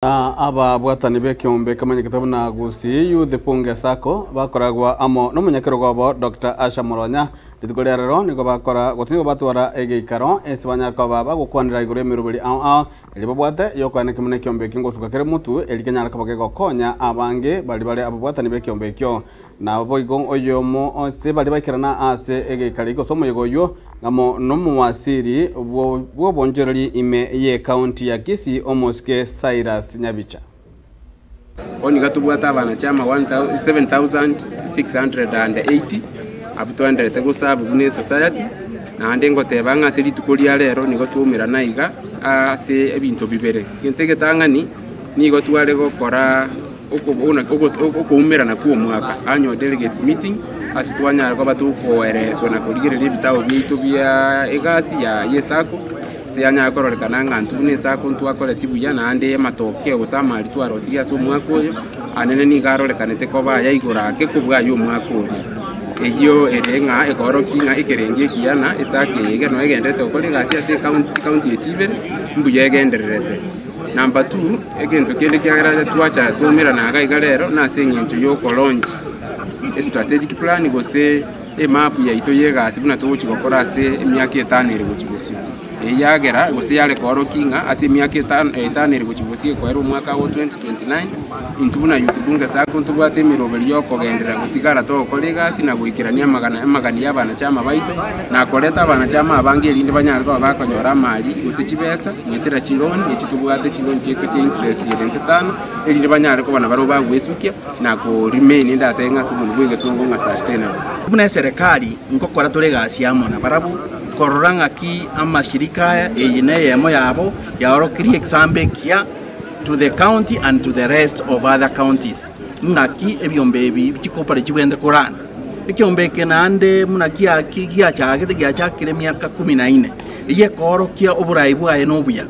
Na ababwatani b'ekeombe kemanyekete buna Gusii Youth Bunge Sacco bakoragwa amo nomonyakerogo obo Doctor Asher Moronya. Rituko ria rero nigo bakora gose nigo batwara egeikaro ase banyare koba bagokwanera igoro y'emeroberi ao ao eria babwate yokoeneki buna ekeombe ekio ngosuka kere motwe erio kenyare koba kegokonya abange baria bare ababwatani b'ekeombe ekio. Naboigo oyomo ase baria baikerana ase egeikaro gose omoyega oyio, ng'amo nomowasiri bw'obonchoreri ime y'ecounty ya Kisii, omosike Cyrus Nyabicha. Bono iga tobwate abana chiama 7680 abwo twaenderete goserve buna esociety, naende ngoteba ng'a ase rituko ria rero nigo twaumerana iga ase ebinto bibere. Egento egetang'ani, nigo tware gokora. Okoumerana kw'omwaka, Annual Delegates Meeting, ase twanyare koba tokoereswa na korigereria ebitabo biaito bia egasi ya y'esako, ase yanyare kororekana ng'a intwe buna esako ntwakoreti buya naende amatokeo gose amari twarosirie ase omwaka oyo, anene nigo arorekanete koba aya igoro ake kobua aya omwaka oria. Eyio ere ng'a ekoorokia ng'a ekerengo ekiya na esako eye iga noegendererete gokora egasi ase ecounty chicounty echi ibere, mbuya egendererete. Number two, egento kende kiagera twacha twaumerana iga iga rero nase eng'encho ya okolaunch estrategic plan gose emap yaito ya egasi buna togochi gokora ase emiaka etano ere gochi bosio. Eyio yagera gose yare koorokia ng'a ase emiaka etano etano ere gochi bosio ekoera omwaka o 2029, intwe buna Youth Bunge Sacco ntobwate emeroberi ya okogenderera gotigara togokora egasi na goikerania amagana amagani ya abanachama baito, na koreta abanachama abange erinde banyare koba bakonyora amari gose chibesa. Goetera chiloni echi tobwate, chiloni chiaito chia interest ere inse sana, erinde banyare koba nabarabwo bagwesukia na ko remain ndatebe ng'a ase omonwa bwa egesongo ng'a sustainable. Buna eserekari nkokora tore egasi amo nabarabwo korora ng'aki amashirika aya, eye neyemo yabo yaorokirie example ekiya to the county and to the rest of other counties ng'aki ebiombe ebi chikopare chibwenerete korana. Ekiombe eke naende buna giachagete giachakire emiaka kumi na ine. Eyio ekoorokia oborai bwaye nobuya.